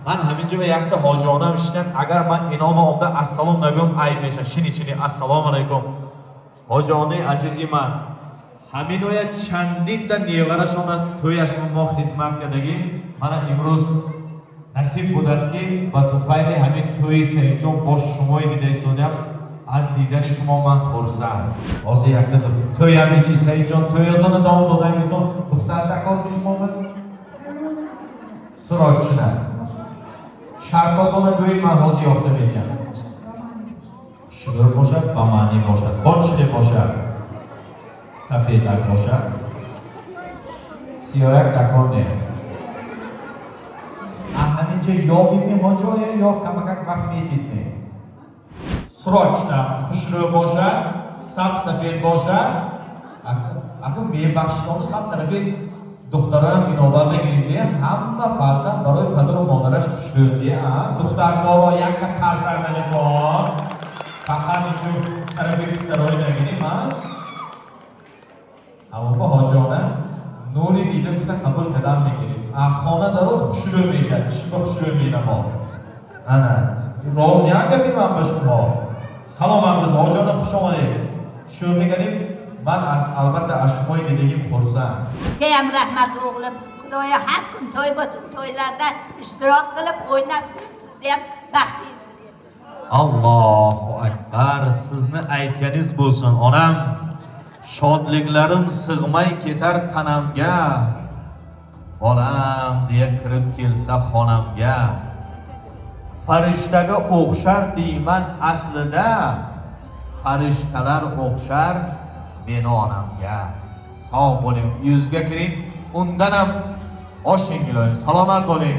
Ман ҳаминҷо ба якта ҳоҷионам шиштам. Агар ман инома омда ассалом нагӯям, айб мешавад. Шини, шини. Ассалому алайкум, ҳоҷионаи азизи ман. Ҳаминоя чандинта неварашона тӯяшмо мо хизмат кардагим. Мана имрӯз насиб будааст, ки ба туфайли ҳамин тӯи Саидҷон бо шумои дида истодам. Аз дидани шумо ман хурсанд. Ҳозир якта тӯям ичи, Саидҷон, тӯётона давом додангитон. Духтар дакорми шумо срочно шартотона гӯед, ман ҳозир ёфта метиҳам. Хушрӯ бошад, ба маънӣ бошад, бо чиде бошад, сафедак бошад, сиёяк дакор не. Ҳаминҷа ёбими, ҳоҷоя, ё камакак вақт метид ме? Срочно хушрӯ бошад, саб сафед бошад. Аку мебахшидону саб тарафи духтароям инобат бигирем де. Ҳама фарзанд барои падару модараш хушрӯ де. Духтардоро якка қарсак занед, фақат инҷо тарафи писарои нагирем. Аммо ҳоҷиона нури дида гуфта қабул кардам мегирем. Хона дарод, хушрӯ мешавад, чишма хушрӯ менамо. Ана розиям гапи ман ба шумо. Саломат бошед, ҳоҷиона, хуш омадед. Шӯхӣ кардем. Ман аз албатта аз шумои дидагим хурсанд. Sizga ham rahmat, o'g'lim. Xudoyo, har kun to'y bo'lsin, to'ylarda ishtirok qilib, o'ynab kulib, sizni ham baxtingizni bersin. Allohu akbar, sizni aytganingiz bo'lsin, onam. Shodliklarim sig'may ketar tanamga, bolam deya kirib kelsa xonamga, farishtaga o'xshar deyman aslida, farishtalar o'xshar meni onamga. Sog' bo'ling, yuzga kiring, undan ham oshing, iloyim. Salomat bo'ling.